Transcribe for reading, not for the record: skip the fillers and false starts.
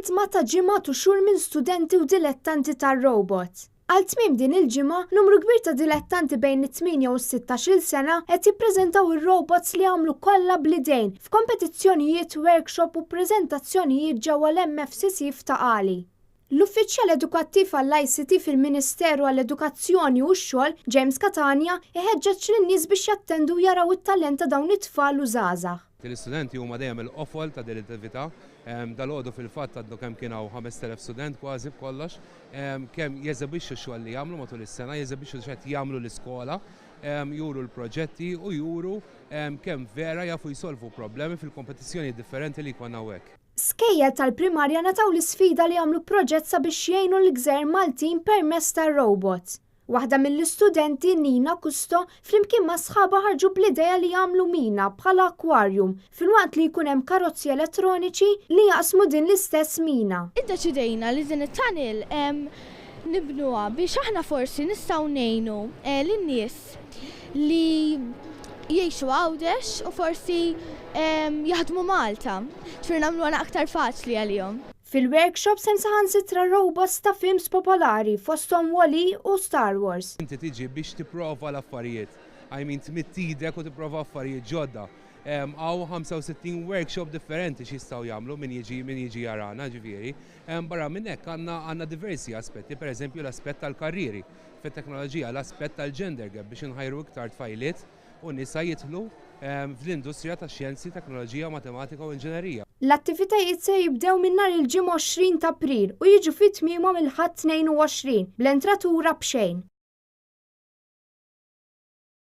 Ħidma ta' ġimgħat u xhur minn studenti u dilettanti tar-robots. Għal tmiem din il-ġimgħa, numru kbir ta' dilettanti bejn it-tmienja u s-sittax-il sena qed jippreżentaw ir-robots li għamlu kollha bl-idejn f'kompetizzjonijiet, workshop u preżentazzjonijiet ġewwa l-MFCC f'Ta' Qali. L-Uffiċjal Edukattiv għall-ICT fil-Ministeru għall-Edukazzjoni u x-Xogħol, James Catania, iħeġġeġ lin-nies biex jattendu u jaraw it-talent ta' dawn it-tfal u żgħażagħ. L-istudenti huma dejjem il-qofol ta' din l-attività. Dalgħodu fil-fatt għaddu kemm kien hawn 5,000 student kważi b'kollox, kemm jeżebixxu x-xogħol li jagħmlu matul is-sena, jeżebixxu x'qed jagħmlu l-iskola, juru l-proġetti u juru kemm vera jafu jsolvu problemi fil-kompetizzjonijiet differenti li jkollna hawnhekk. Skejjel tal-primarja ngħataw l-isfida li jagħmlu proġett sabiex jgħinu l-gżejjer Maltin permezz tar-robots. Waħda mill-istudenti, Nina Custo, flimkien ma' sħabha ħarġu bl-idea li jagħmlu mina bħala aquarium filwaqt li jkun hemm karozzi elettroniċi li jaqsmu din l-istess mina. Iddeċidejna li din it-tunnel nibnuha biex aħna forsi nistgħu ngħinu lin-nies li jgħixu Għawdex u forsi jaħdmu Malta. Ġifieri nagħmluha aktar faċli għalihom. Fil-workshops hemm saħansitra robots ta' films popolari fosthom Wall-E u Star Wars. Inti tiġi biex tipprova l-affarijiet. I mean tmidd idek u tipprova affarijiet ġodda. Hawn 65 workshop differenti x'jistgħu jagħmlu min jiġi min jiġi jarana ġifieri. Barra minn hekk għandna għandna diversi aspetti, pereżempju l-aspett tal-karrieri fit-teknoloġija, l-aspett tal-gender gap biex inħajru iktar tfajliet u nisa jidħlu fl-industrija tax-xjenzi, teknoloġija, matematika u inġinerija. L-attivitajiet se jibdew minn nhar il-Ġimgħa 20 t'April u jiġu fi tmiemhom il-Ħadd 22, bl-entratura b'xejn.